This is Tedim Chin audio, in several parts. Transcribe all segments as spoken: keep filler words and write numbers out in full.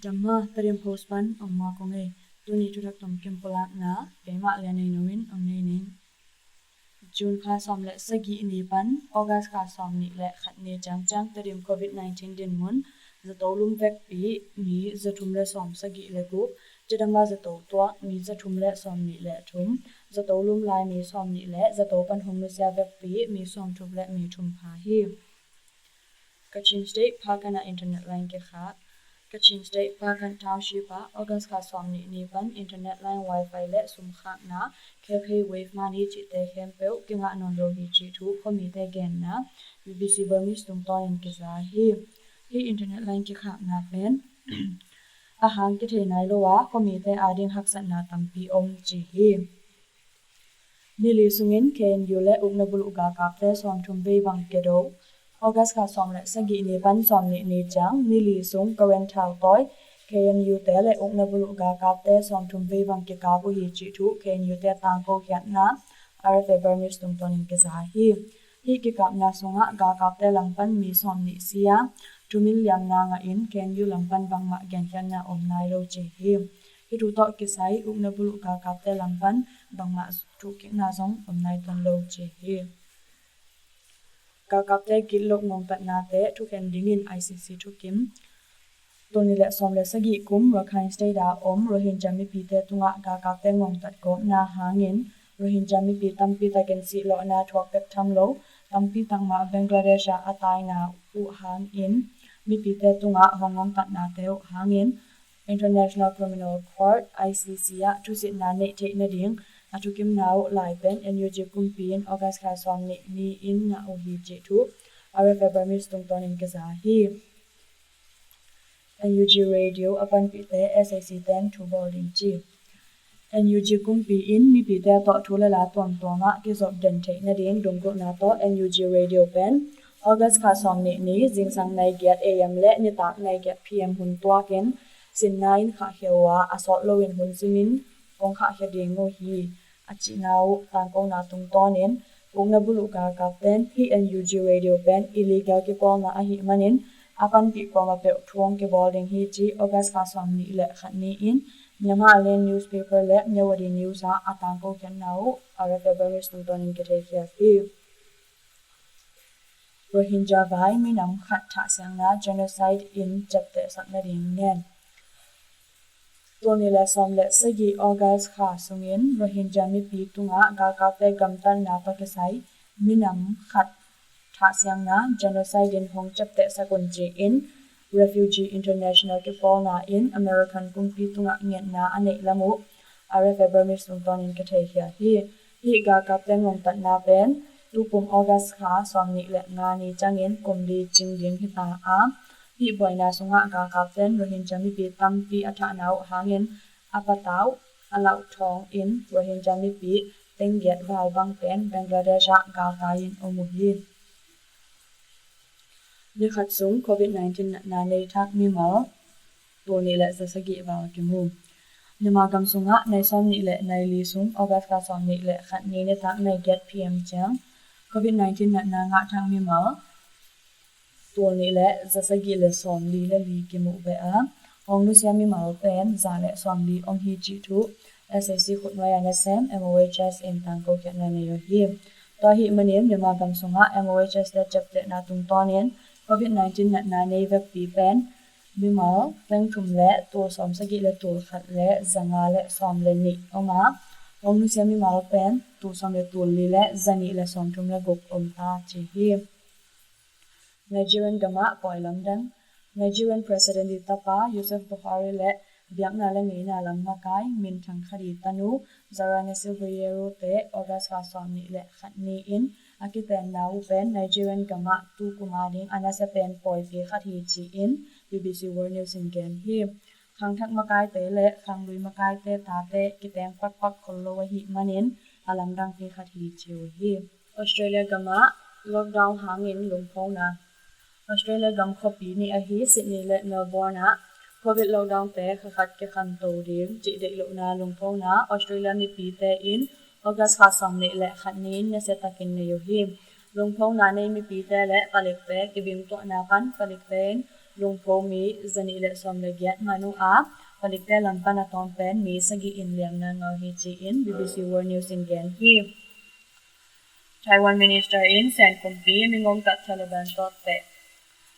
Dam maw, Tedim Post pan ong ma kong ei. Tuni thuthak tomkim pulakna keimah Lian Nei No in ong nei ning. June kha sawm le sagih ni pan August kha sawm nih le khat ni ciangciang Tedim Covid nineteen dinmun, zato lum vekpi mi za thum le sawm sagih le guk, cidam a zato tuak mi za thum le sawm nih le thum, zato lum lai mi sawm nih le zato pan hong nusia vekpi mi sawm thum le mi thum pha hi. Kachin State Phakana internet line kikhak. Kachin State Phakan Township ah August kha sawm nih ni pan internet line, wifi le sumkhakna, Khepei Wave Money cihte khempeuh kingah nawn lo hi cih thu khuamite genna B B C Burmese tungtawnin kiza hi. Hih internet line kikhakna pen a hang kithei nai lo a khuamite ading haksatna tampi om ci hi. Nili sungin K N U le ukna buluh galkapte sawm thum vei bang kedo. August kha sawm le sagih ni pan sawm nih ni ciang nili sung current thau tawi K N U te le ukna buluh galkapte sawm thum vei bang kikap uh hi cih thu K N U te tangko khiatna R F A Burmese tungtawnin kiza hi. Hih kikapna sungah galkapte lam pan mi sawm nih si a, thumin liamna ngahin K N U lam pan bangmah genkhiatna om nai lo ci hi. Hih thu tawh kisai ukna buluh galkapte lam pan bangmah thuhkikna zong om nai tuan lo ci hi. Galkapte gitloh ngongtatnate thukhen dingin I C C thukim. Tul nih le sawm le sagih kum Rakhine State a om Rohingya mipite tungah galkapte ngongtat gawpna hangin Rohingya mipi tampi takin sihlawhna thuak pek tham lo, tampi takmah Bangladesh ah a taina uh hangin mipite tungah hong ngongtatnate uh hangin International Criminal Court, I C C ah thusitna neih theih nading a thukimna uh lai pen N U G kumpi in August kha sawm nih ni-in ngah uh hi cih thu R F A Burmese tungtawnin kiza hi. N U G Radio a panpihte S A C ten thu bawl ding ci. N U G kumpi in mipite tawh thu le la tuamtuam ah kizop den theih nading lunggulhna tawh N U G Radio pen August kha sawm nih ni zingsang nai giat A M le nitak nai giat P M hun tuakin sinna in khahkhia uh a, a sawt loin hun simin kong khahkhia ding uh hi a cihna uh tangkona tungtawnin ukna buluh galkapten hih N U G Radio pen illegal kipawlna ahih manin a panpih kuama peuh thu hong kibawl ding hi ci August kha sawm nih le khat ni-in Myanmar Alin newspaper le Myawaddy News ah a tangko khiatna uh R F A Burmese tungtawnin kitheikhiat hi. Rohingya vai minam khat thahsiangna genocide in ciaptehsak nading ngen. Tul nih le sawm le sagih August kha sungin Rohingya mipi tungah galkapte gamtatna tawh kisai minam khat thahsiangna genocide in hong ciaptehsak un ci-in Refugee International kipawlna in American kumpi tungah ngetna a neih lam uh R F A Burmese tungtawnin kitheikhiat hi. Hih galkapte ngongtatna pen tukum August kha sawm nih le nga ni ciangin kum li cing ding hita a, hih buaina sungah galkapten Rohingya mipi tampi a thahna uh hangin a patau a lauh thawngin Rohingya mipi tenggiat val bang pen Bangladesh ah galtai-in om uh hi. Ni khat sung Covid nineteen natna nei thak mimal tul nih le za sagih val kimu. Myanmar gam sungah nai sawm nih le nai li sung August kha sawm nih le khat ni nitak nai giat P M ciang Covid nineteen natna ngah thak mimal tul nih le za sagih le sawm li le li kimuh beh a, hong nusia mimal pen za le sawm li om hi cih thu S A C khutnuai a nasem M O H S in tangko khiatna nei uh hi. Tua ahih manin Myanmar gam sungah M O H S te ciaptehna tungtawnin Covid nineteen natna nei vekpi pen mimal peng thum le tul sawm sagih le tul khat le za nga le sawm le nih om a, hong nusia mimal pen tul sawm le tul li le za nih le sawm thum le guk om ta ci hi. Nigerian gam ah pawi lamdang. Nigerian President i tapa Yusuf Buhari le biakna le ngeina lam makai minthang khat i tanu Zarah Nasibuyeru te August kha sawm nih le khat ni-in a kitenna uh pen Nigerian gam ah tukum ading a nasia pen pawipi khat hi ci-in B B C World News in gen hi. Khangthak makaite le khanglui makaite tate kiteng pakpak khol lo ahih manin a lamdangpi khat hi ci uh hi. Australia gam ah lockdown hangin lungphona. Australia gam khuapi nih ahi Sydney le Melbourne ah Covid lockdown te kha khat kikhanto ding cih deih lohna lungphona Australia mipite in August kha sawm nih le khat ni-in nasia takin nei uh hi. Lungphona nei mipite le palikte kivingtuahna pan palikte in lungpho mi zanih le sawm le giat man uh a, palikte lam pan a tawm pen mi sagih in liamna ngah hi ci-in B B C World News in gen hi. Taiwan Minister in Sen kumpi mingawngtat Taliban tawh teh.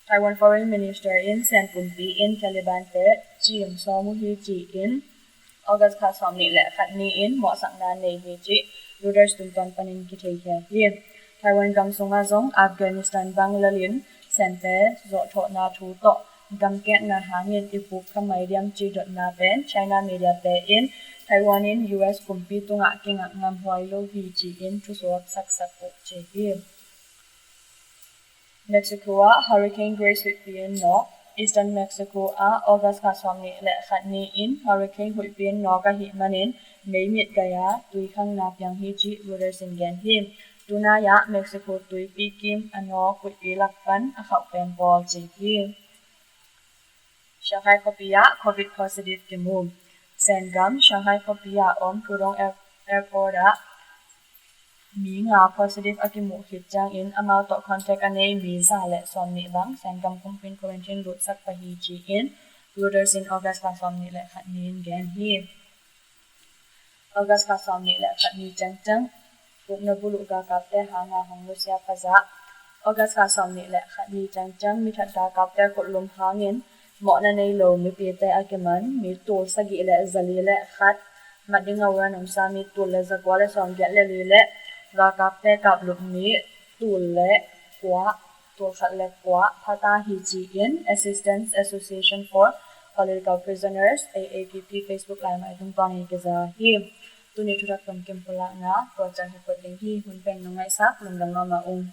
Taiwan Foreign Minister in Sen kumpi in Taliban te cim sawm uh hi ci-in August kha sawmnih le khat ni-in mawhsakna nei hi cih Reuters tungtawn panin kitheikhia hi. Taiwan gam sungah zong Afghanistan bang lalin Sente zawhthawhna thu tawh gamkekna hangin i puk kha mai diam ci dotna pen China media te in Taiwan in U S kumpi tungah kingak ngamhuai lo hi ci-in thusuak saksak uh ci hi. Mexico ah Hurricane Grace huihpi in nawk. Eastern Mexico ah August kha sawmnih le khat ni-in Hurricane huihpi in nawk ahih manin meimit gai a tuikhangna piang hi cih Reuters in gen hi. Tunai ah Mexico tuipi kim a nawk huihpi lak pan a khauh pen pawl ci hi. Shanghai khuapi ah Covid positive kimu. Sengam Shanghai khuapi ah om Pudong Airport ah mi nga positive a kimuh khit ciangin amau tawh contact a nei mi za le sawmnih bang Sengam kumpi in quarantine lutsak pah hi ci-in Reuters in August kha sawmnih le khat ni-in gen hi. August kha sawmnih le khat ni ciangciang ukna buluh galkapte hanga hong nusia phazah. August kha sawmnih le khat ni ciangciang mithat galkapte khutlum hangin mawhna nei lo mipite a kiman mi tul sagih le zali le khat, mat ding a uran omsa mi tul le zakua le sawmgiat le li le galkapte kaplup mi tul le kua, tul khat le kua phata hi ci-in Assistance Association for Political Prisoners, A A P P, Facebook laimai tungtawn in kiza hi. Tuni thuthak tungkim pulakna tua ciang hi kut ding hi. Hun pen nong ngaihsak lungdam mahmah ung.